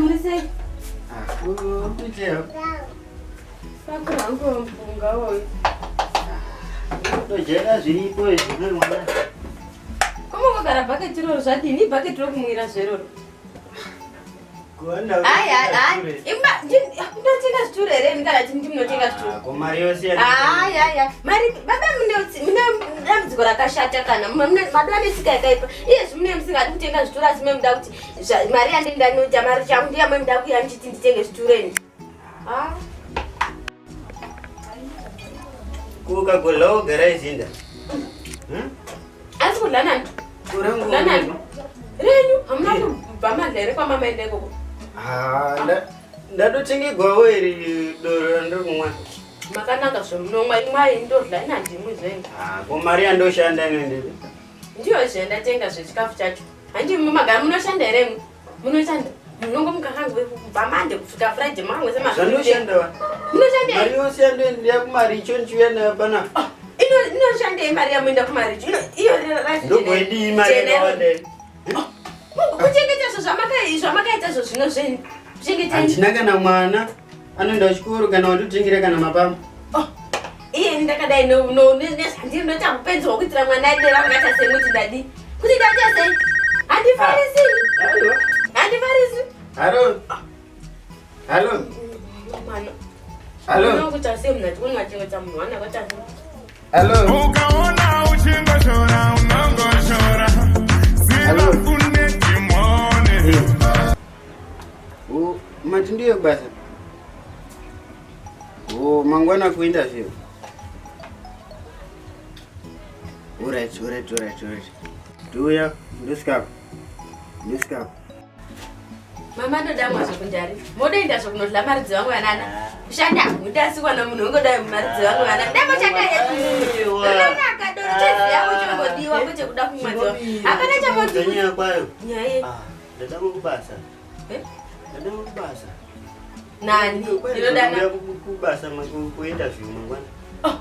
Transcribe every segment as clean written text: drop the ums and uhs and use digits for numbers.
muri sei? Sako hangu mpunga woyo. Ndojaira zviripo izvi mwana. Koma wakagara bhaketi roro zvadini? Bhaketi rokumwira zveroro. Ndotenga zvituro here ini kana chii ndinotenga zvituro mari yose ayaya mari baba mune dambudziko rakashata kana madoa netsika yakaipa iyezvi mune musingadi kutenga zvituro asi memuda kuti mari yandinda mari changu ndiyamwe muda kuya muchiti nditenge zvituro ini ah. Kukagodla wogara izinda. Hmm? Asi kudla nani? Kudla nani? Renyu hamuna kubva madla here kwamama enda ikoko? Ah, ndadotengegwawo iri doro randiri kumwa. Makanaka zvemunomwa imwai ndodla ina ndimwi zvenyu. Ah, ko mari yandoshanda inoendepi? Ndiyo zvendatenga zvechikafu chacho. Handi mumagara munoshanda here imwi? Munoshanda? Munongomuka kangu kubva Monday kusvika Friday makangwe sema. Zvanoshanda wa. Munoshanda. Mari yose yandoendea kumaricho ndichiuya nayo panapa. Oh, ino inoshandei mari yamuenda kumaricho? Ino iyo rice. Ndogoidii mari yakawanda. Oh, kuchengeta zvo zvamakaita zvamakaita zvo zvino zvenyu. Kuchengeta. Handina kana mwana anoenda kuchikoro kana wandotengera kana mapambo. Oh. Iye ndakadai no no nezvandiri ndoita kupenzi hwokuitira mwana aidera vakaita sei muti ndadi kuti ndaita sei handifarisi handifarisi halo halo mwana halo kuita sei munhu achikuona achengeta munhu wana akaita sei halo ukaona uchingoshora unongoshora ziva une dhimoni mati ndiyo basa Oh, mangwana kuinterview. Alright, alright, alright, alright. Ndiuya, ndosvika. Ndosvika. Mama ndoda mwazvo kundari. Modoenda zvo kunodla mari dzevamwe vanana. Kushanda hamudasikwana munhu ungodai mari dzevamwe vanana. Dai moshanda yedu. Rinonaka doro cheziya kuchongodiwa kwete kuda kumwa dzevamwe. Hapana chamoti. Nyaya kwayo. Nyaya. Ah, ndada kubasa. Eh? Ndada kubasa. Nani? Ndinodana kubasa kuinterview mangwana. Oh.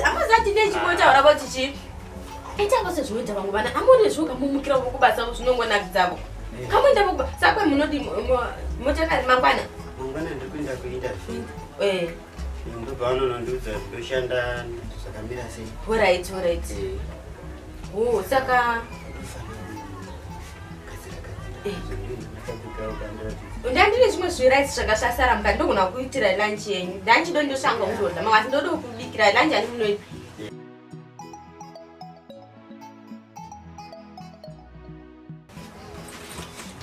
Amazati ndechimotaura kuti chii? Ita vose zvinoita vamwe vana amone zvoka mumukira kubasa zvinongonakidzavo. Eh. Kamuenda kubasa sakwe munodi motanga mangwana. Mangwana ndikuenda kuinterview. Eh. Ndobva vanonondiudza ndoshanda zvakamira sei. Alright, alright. Eh. Oh, saka Eh. Ndandine zvimwe zvirice zvakasasara mukati ndogona kuitira lunch yenyu. Ndanchido ndosanga kuzodla mama asi ndodo kubikira lunch ani munoita.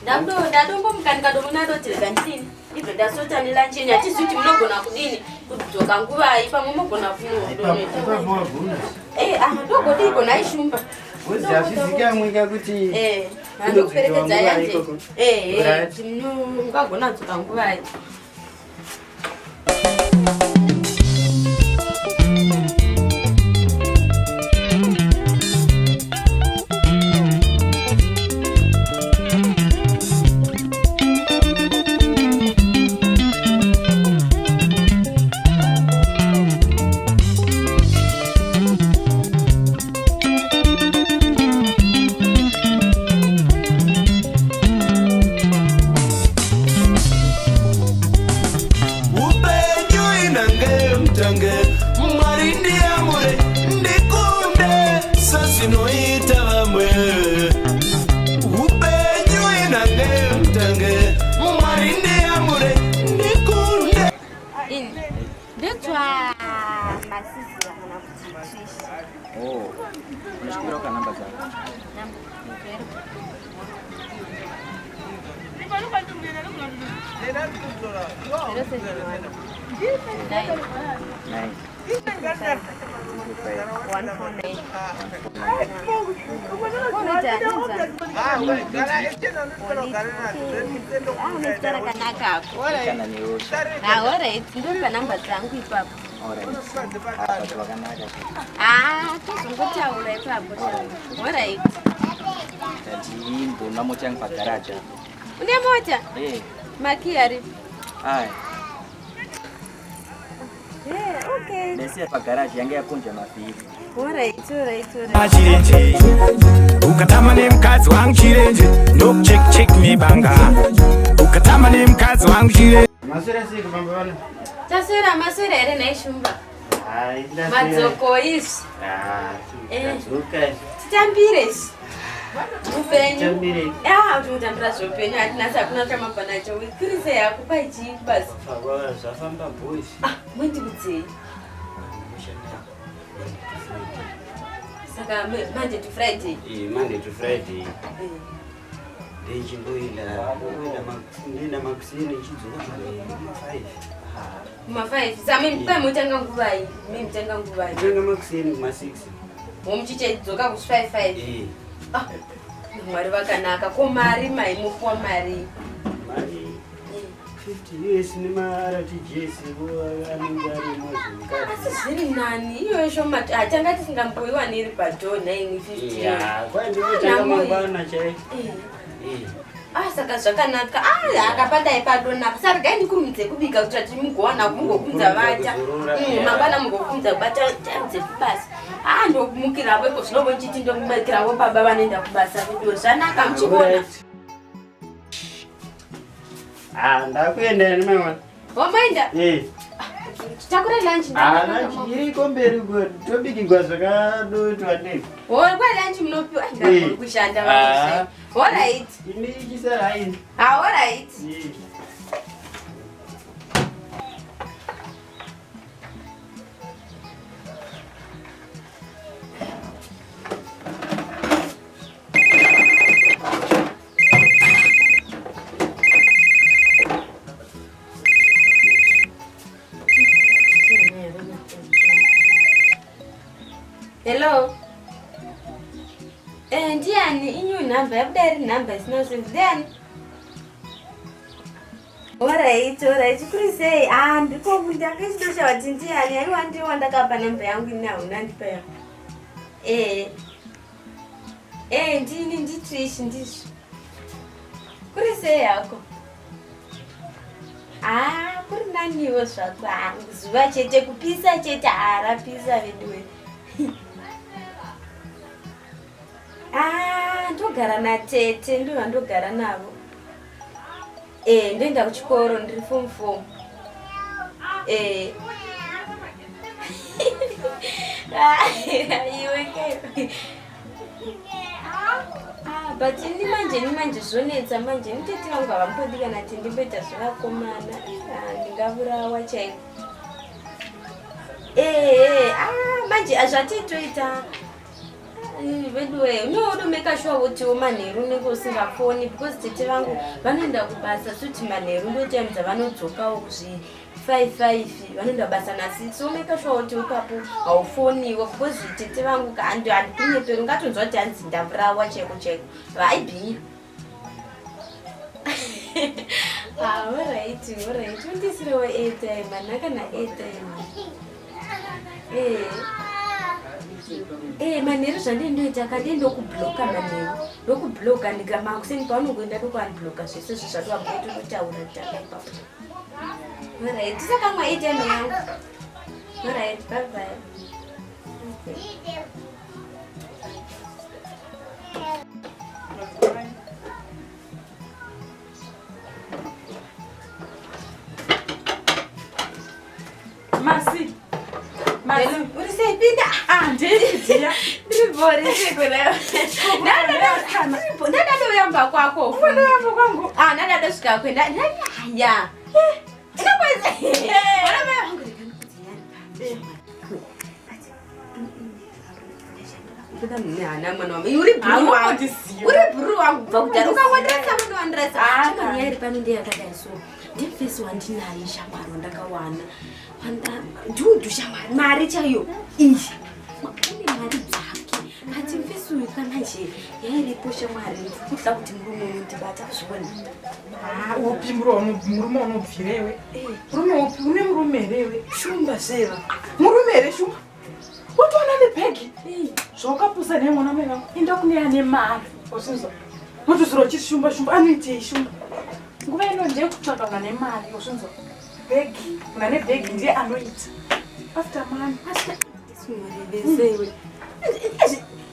Ndando ndadombomuka ndikadomona ndotirega ndidini ndibve ndasota nelunch yenyu hatizivi kuti munogona kudini kudzoka nguvai pamwe mogona kunodonoita. Eh, ah, ndogodii kona ishumba. Hazvizikamwika kuti Eh, handokuperekedza yanje. Eh, eh, ungagona dzoka nguvai. Upenyu inange mutange Mwari ndiyamure ndikunde sezvinoita vamwe Upenyu inange mutange Mwari ndiyamure ndikunde Ini ndotswa masizira kana kuti trish. Oh, unashukura kwa namba zako. Namba. 071 9 Nine. 1 4 9. Unoita Unoita rakanaka ako. Kana neosha. Ah, alright, ndopa namba dzangu ipapo. Alright. Ah, but wakanaka. Ah, tozongotaura ipapo. Alright. Tati mbona mota yangu pagaraja. Une mota? Eh. Maki ari. Ai. Eh, okay. Ndasiya pagaraji yange yakunja mavhiri. Alright, alright, alright. Chirenje ukatamba nemukadzi wangu chirenje ndokucheck check nebanga ukatamba nemukadzi wangu chirenje. Maswera sei kufamba vana? Taswera maswera here nhai Shumba? Hai, ndaswera. Madzoko izvi. Ah, Eh. tadzoka izvi. Titambire izvi. Upenyu. Titambire. Ah, tinotambira zveupenyu hatina sakuna chamabva nacho. Kwirise yako paichii basi. Zvafamba- Zvafamba boys. Ah, mwendikudzei. Saka Monday to Friday. Eh, Monday to Friday. Eh. Ndechimboenda ndoenda makuseni ndichidzoka kuma5. Kuma 5. Saka mimi pai motanga nguvai? Mimi mutanga nguvai? Tanga makuseni kuma6. Womuchichedzoka ku 5 5. Eh, Ah, Mwari vakanaka. Ko mari maimupuwa mari. mari 50 US nemaRTGS anenge arimo zvemukati. Asi zviri nani iyoyo shoma hatanga tisingamboiwani iri padhoo nhaini 50. Ya, kwai ndinotanga mangwana chai. Eh. Eh. Ah, saka zvakanaka. Ah, akapadai padonaka. Saka regai ndikurumidze kubika kuitira kuti mugowana mungokumudza vata. Kuzorora, yeah. Mangwana mugokumudza kubata taridze kubasa. Ah, ndokumukirawo iko zvino vochiti ndomukirawo baba vanoenda kubasa vedu. Zvanaka muchiona. Alright. Ah, ndakuenda ini mangwana. Wamaenda? Eh. Takura lunch Ah, ndakapaka lunch iriko mberi uko tobikirwa zvakadotwa ndei. Wo kwa lunch munopiwa. Eh. Ndakuri kushanda Ah. vanhu. Alright. Ini ichisara haini. Ah, alright. Eh. Hello. Eh, ndiani inyu nhamba yabuda iri nhamba isina sense ndiani? Alright, alright. Kuri sei? Ah, ndiko ndakachidosha kuti ndiani. Aiwa ndiye wandakapa namba yangu ini hauna ndipa yangu. Eh. Eh, ndini ndiTrish ndizvo. Kuri sei hako? Ah, kuri naniwo zvako. Ah, zuva chete kupisa chete. Ah, rapisa veduwe. Ah, ndogara natete ndo vandogara navo. Eh, ndoenda kuchikoro ndiri form 4. Eh. Ah, iwe ke. Ah, but ini manje ini manje zvonetsa manje ini tete vangu havambodi kana kuti ndimboita zvevakomana. Ah, ndingavurawa chaiko. Eh, ah, manje zvatitoita veduwe unodomeka shuwa kutiwo manheru unenge usingafoni because tete vangu vanoenda kubasa suti manheru ndotime dzavanodzokawo kuzvi 55 vanoenda kubasa na6 womeka shuwa kuti ipapo haufoniwo because tete vangu handikunyeperi ungatonzwa kuti hanzi ndavurawa chaiko chaiko vaibhinya. Ah, alright, alright. Undisirewo airtime, handina kana airtime. Eh. Eh, manheru zvandindoita kande ndokubloka manheru ndokubloka ndikamakuseni paunongoenda ndokuunbloka zvese zvo zvatiwambotototaura tanga ipapo. Alright, tisakamwa airtime yangu. Alright, bye bye. Okay. Masi. Masi. Hello, uri sei pinda? Ah, ndeidziya. Ndiri bhori sekura. Ndadadouya kwako. Unoyamba kwangu. Ah, ndadadosvika kwenda. Ya. Ndinokwanisa. Mwana mai vangu rega ndikudzi yani. Hana mwana wamai uri bhuru wangu. Haungondiziva. Uri bhuru wangu kubva kudhara. Ukawandirasa unowandirasa. Ah. Chimwe nyaya iri pano ndeyakadai so. Ndimufesi wandinaye shamwari wandakawana. Ndudhu shamwari mari chaiyo iyi. Une mari dzake. But mufesi uyu kana nje yairipo shamwari ndikuda kuti murume unondibata zvione. Ah, upi murume unobvirewe? Murume upi? Une murume herewe? Shumba zveva. Murume here shumba? Utoona nebhegi. Zvawakapusa naye mwana mai vangu. Enda kune ane mari. Wasinzwa. Motozora uchiti shumba shumba anoitei shumba? Nguva ino ndeyekutsvaka munhu ane mari wasinzwa. Bhegi, munhu ane bhegi ndiye anoita. After money. Asi Simureveseiwe.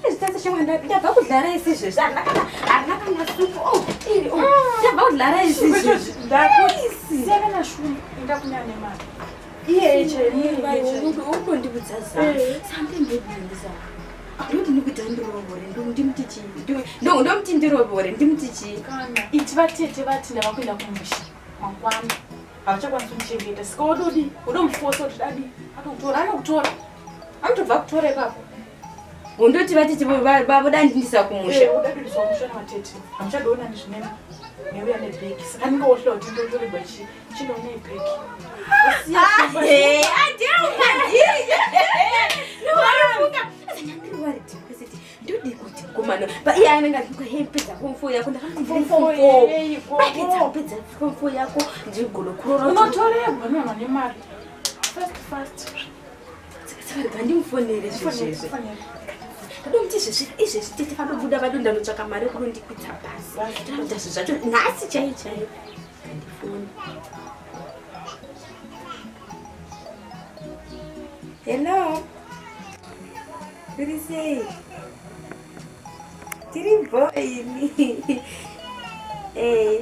Ezvitasa shamwa ndabva kudlara isi izvezvi harina kana harina kana supu. Oh, iri oh. Ndabva kudlara isi izvezvi. Ndakusiyana nashumba enda kune ane mari. Iye chaiye. Ukondibudza zano. Sambe ndodinza. Ndodini kuti andirovore ndimuti chii? Ndomuti ndirovore ndimuti chii? Kana iti vatete vati ndava kuenda kumusha mangwana. Havachakwanisi kundichengeta. Saka wododi wodomufosa kuti dadi atokutora anokutora. Anotobva kutora ipapo. Undoti vatete voda ndindisa kumusha. Eh, wodadudiswa kumusha navatete. Hamuchadoona nezvinema. Neuya nebhegi. Saka ndinge wohla kuti ndotoregwa chi chinoona ibhegi. Wosiya shumba. Ndodii kuti mukomana iye anenge achikuka hei pedza form four yako Form four yei, ndakapedza pedza form four yako ndigona kuroora Unotoregwa nevanhu vane mari. Fast fast. Saka rega ndimufonere zvezvezve ndadomuti izvezvi izvezvi tete vadobuda vadonda notsvaka mari yekunondikwidza bhazi ndinoita zvinhu zvacho nhasi chaiyo chaiyo kandifoni hello uri sei tiri bho ini eh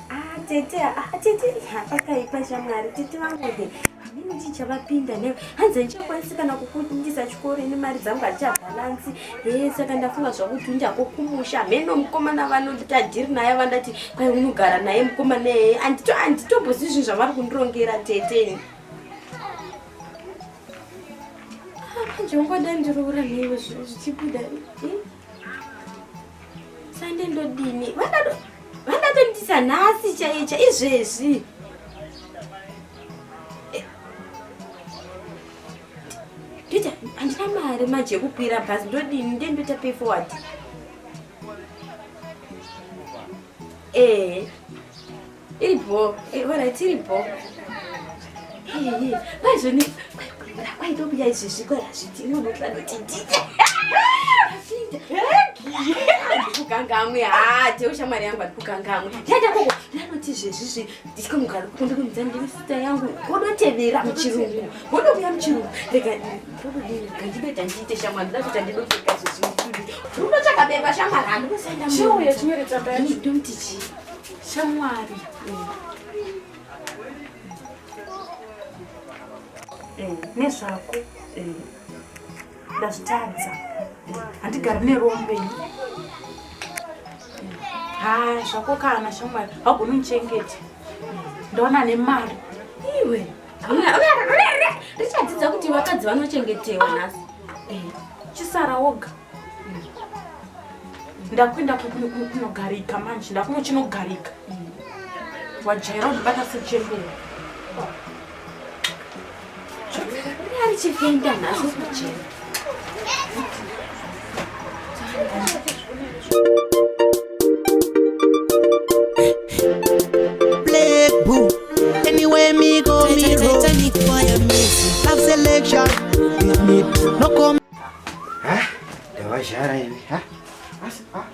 Ah, tete ah, tete pakaipa shamwari tete vangu he hameno chii chavapinda newe hanzi handichakwanisi kana kukundisa chikoro ini mari dzangu hadzichabhalansi he saka ndafunga zvakuti unjako kumusha hameno mukomana vanonditi adhiri naye vandati kwai unogara naye mukomana ee handitombozivi zvinhu zvavari kundirongera tete ini Ah, manje ungoda ndiroora newe zvichibuda eh? Sande ndodini? Vandatondisa nhasi chaicha izvezvi. Ndoita handina mari manje yekukwira bhazi ndodini ndiye ndoita pay forward. Eh. Iri bho. Eh, alright iri bho. Eh, kwaizvoni kwaitobuya izvezvi kwazviti inonotla ndoti ndite. Ndikukangamwe ha teu shamwari yangu andikukangamwe. Ndaenda koko ndanoti izvezvi ndichikamugara kundikumidza ndiri sita yangu kodotevera muchirungu. Kodobuya muchirungu. Rega ndodini ndiite shamwari ndatoita ndidopfeka izvezvi. Unotsvaka bepa shamwari handikusaenda. Chiuya chinyore tsamba yacho. Ndomuti chii? Shamwari. Nezvako. Ndazvitadza. Handigari nerombe ini. Ha, zvako kana shamwari. Haugoni kundichengeta. Ndaona nemari. Iwe. Richadzidza kuti vakadzi vanochengetewa nhasi. Chisara woga. Ndakuenda kunogarika manje. Ndakunochinogarika. Wajaira kundibata sechembere. Ari chifenda nhasi kuchena. Black boo. Anywhere me go, me roll. Have selection. With me, no come. Ha? Ndavazhara ini. Ha? Asi ha?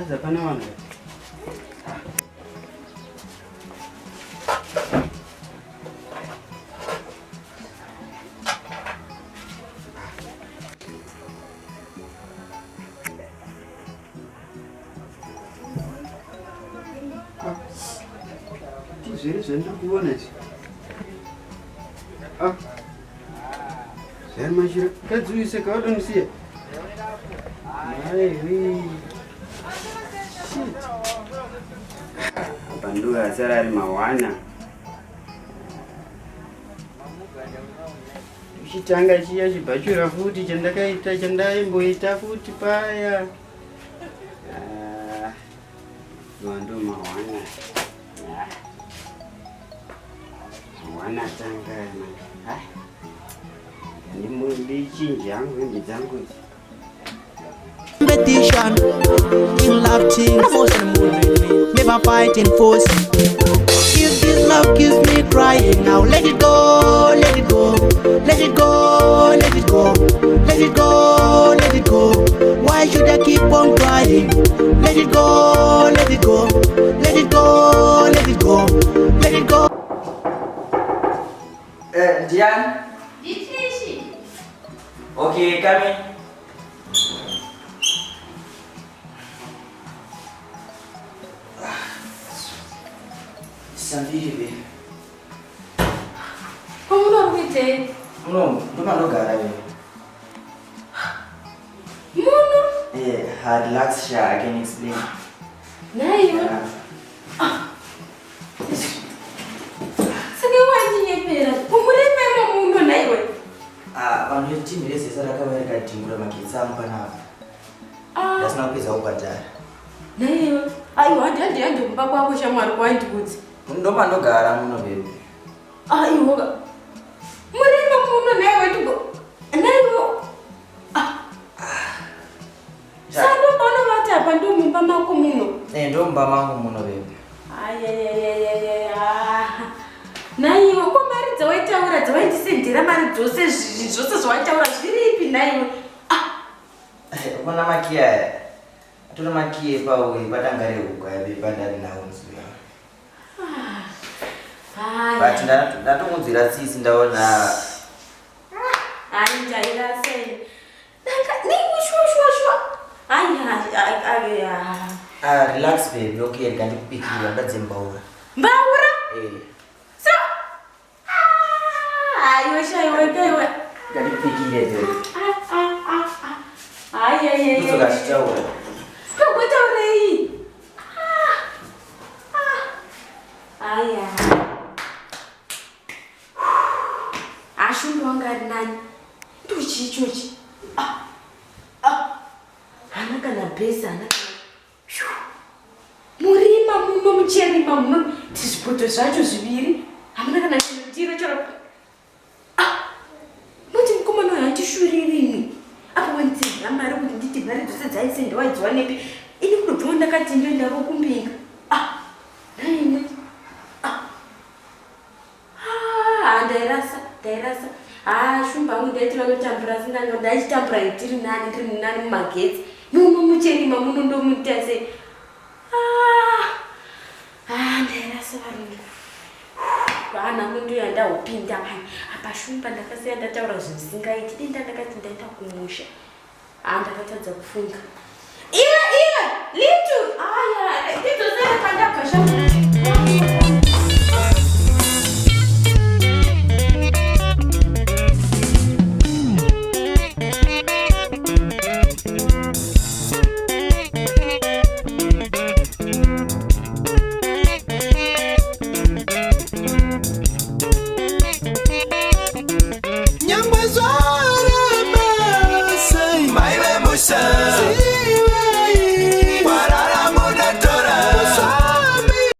Aza pana vanhu. Zviri zvandiri kuona izvi. Ah. Zvari mashira. Kadziwise kawadonisiya. Maiwi. Shit. Apa ndiwo asara ari mawana. Uchitanga chiya chibhachura futi chandakaita chandaimboita futi paya. Ah. Ndo mawana. Ah. Mawana tanga manje. Ah. Ndichinje hangu hembe dzangu idzi. Competition in love things. Never fighting force. If this love keeps me crying, now let it go, let it go, let it go, let it go, let it go, let it go. Why should I keep on crying? Let it go, let it go, let it go, let it go, let it go. Ndiani? Come in. Sambiri be. Ko muno uri kuitei? Muno ndomandogara be. Muno? Eh, ha relax sha, I can explain. Nhaiwe. Saka wandinyepera. Kumurima imo muno nhaiwe. Ah, vanhu veteam rezesa rakauya rikadhingura magetsi angu panapa. Ah. Ndasina kupedza kubhadhara. Nhaiwe. Aiwa, handi handi handi kumba kwako shamwari kwaindikudzi. Ndomandogara muno baby. Aiwa. Murima muno nhaiwe ndigo. Nhaiwe. Ah. Sando paunovata apa ndomumba mako muno. Eh, ndomumba mangu muno baby. Ayayayayaya. Nhaiwe, ko mari dzawaitaura dzawaindisendera mari dzose zvose zvawaitaura zviripi nhaiwe? Ah. Ukona makiya aya. Atori makiya epauyi padanga rehuku aya baby pandari nawo musi uya. Haya. But ndatomunzwira tsitsi ndaona. Hayi ndairasei. Danga neiwe shuwa shuwa shuwa. Hayi hayi hayi. Ah, relax baby. Okay, rega ndikubikire ndadze mbaura. Mbaura? Eh. So. Ah, aiwe shaiwe kaiwe. Ngandikubikire baby. Ah ah ah ah. Hayi hayi hayi. Kudzoka tichitaura. Togotaurei? Ah. Ah. Aya. Ashumba wanga ari nani? Ndochii ichochi? Ah. Ah. Hana kana bhesi, hana kana. Phew. Murima muno mucherima muno tizvipoto zvacho zviviri. Hamuna kana ndiro chero. Ah. Moti mukomana uyu handishuriri ini. Apa wanditsindira mari kuti nditi mari dzose dzaisenda waidziwanepi. Ini kudobvawo ndakati ndoendavo kumbinga. Ah. Nhaimwe. Ah. Ah, ndairasa, ndairasa. Ah, shumba angu ndaiti vanotambura asi ndanga ndaichitambura ndiri nani, ndiri nani mumagetsi. Muno mucherima muno ndomuita sei. Ah. Ah, ndairasa varungu. Vana mundu yandaupinda mani. Apa shumba ndakasiya ndataura zvisingaiti. Denda ndakati ndaenda kumusha. Ah, ndakatadza kufunga. Iwe, iwe, Litu. Aya, ndidzosere pandabva sha.